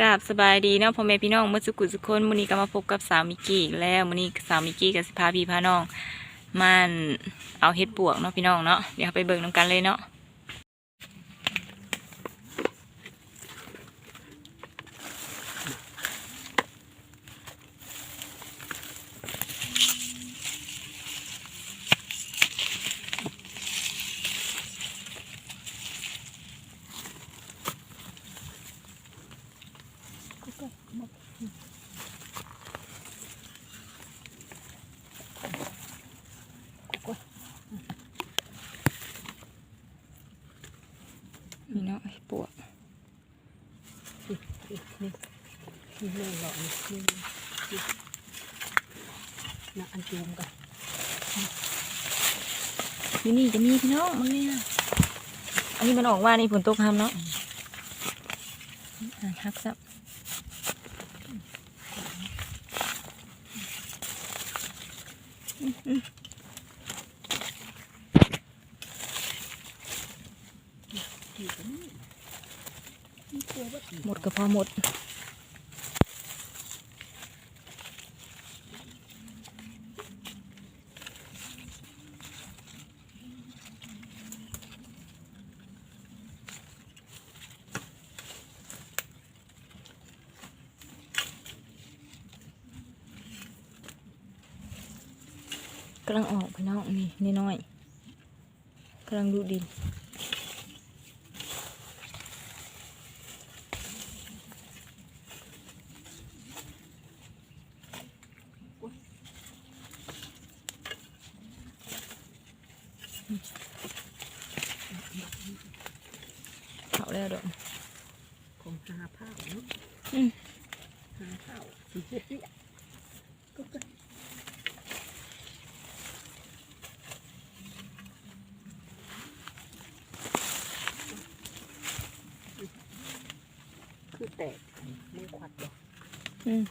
ກາບສະບາຍດີເນາະ ພໍ່ແມ່ພີ່ນ້ອງໝົດສູ່ຜູ້ສູ່ຄົນ. ມື້ນີ້ກໍມາພົບກັບສາວມິກກີ້ອີກແລ້ວ. ມື້ນີ້ສາວມິກກີ້ກໍຊິພາພີ່ພານ້ອງມາ ອັ່ນ ເອົາເຫັດປວກເນາະພີ່ນ້ອງເນາະ. ດຽວເຮົາໄປເບິ່ງນຳກັນເລີຍເນາະ. ນີ້ເນາະ ເຫັດປວກ ນີ້ ນີ້ ນີ້ ນີ້ເລາະນີ້ ນີ້ ນີ້ ນະ ອັນຈູມກັນ ຢູ່ນີ້ກໍມີພີ່ນ້ອງ ມັນນີ້ນະ. ອັນນີ້ມັນອອກວ່ານີ້ ຝົນຕົກຮຳເນາະ ອືມ ອ່າ ຫັກຊ້ຳ ອືມ ອືມ. ໝົດກໍພໍໝົດ. ກຳລັງອອກພີ່ນ້ອງ ນີ້ ນ້ອຍໆ ກຳລັງດຸດິນ. ເຂົ້າແລ້ວດອກ ຂອງຫາພ້າວເນາະ ອືມ ຫາພ້າວຊິເຮັດວຽກ ຄືແຕກ ມັນຄວັດບໍ່ ອືມ.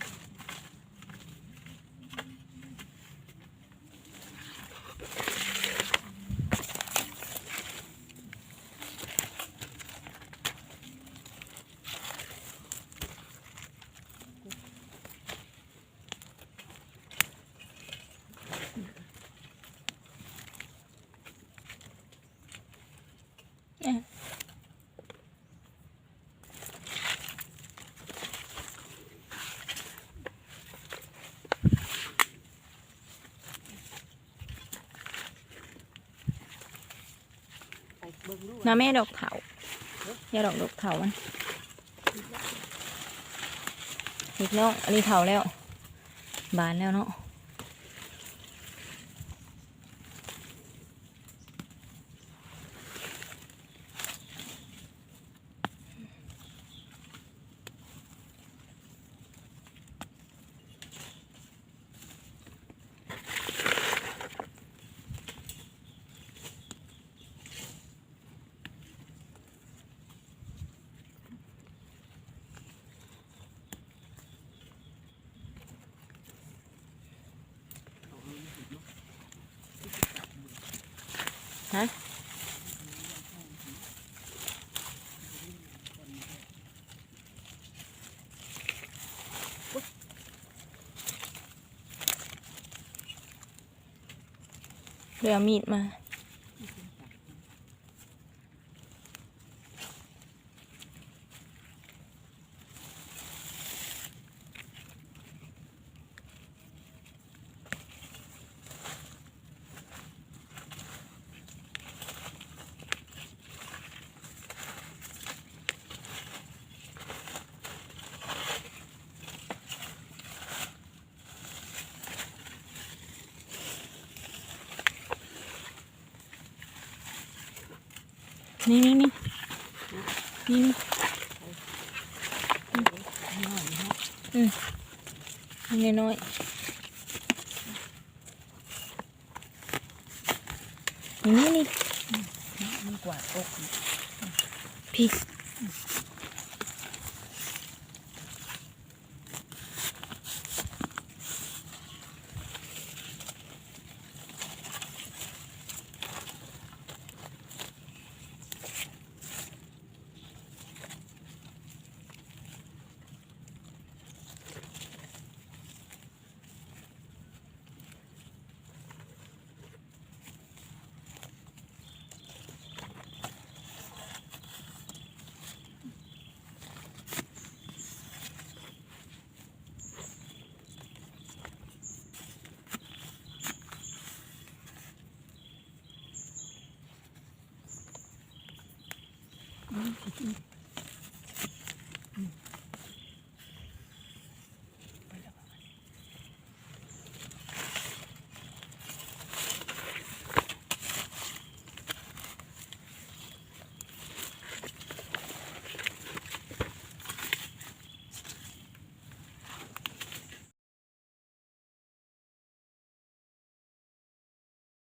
ນະແມ່ດອກເຖົ້າ ຢ່າດອກ ດອກເຖົ້າມັນ ນີ້ພີ່ນ້ອງ ອັນນີ້ເຖົ້າແລ້ວ ບານແລ້ວເນາະ. ຮະ ເລີຍເອົາມີດມາ. ນີ້ ນີ້ ນີ້ ນີ້ ນີ້ ອືມ ນີ້ນ້ອຍໆ ນີ້ ນີ້ ນີ້ ມັນກວາດຕົກ ພີ້. ມັນຊິກິນ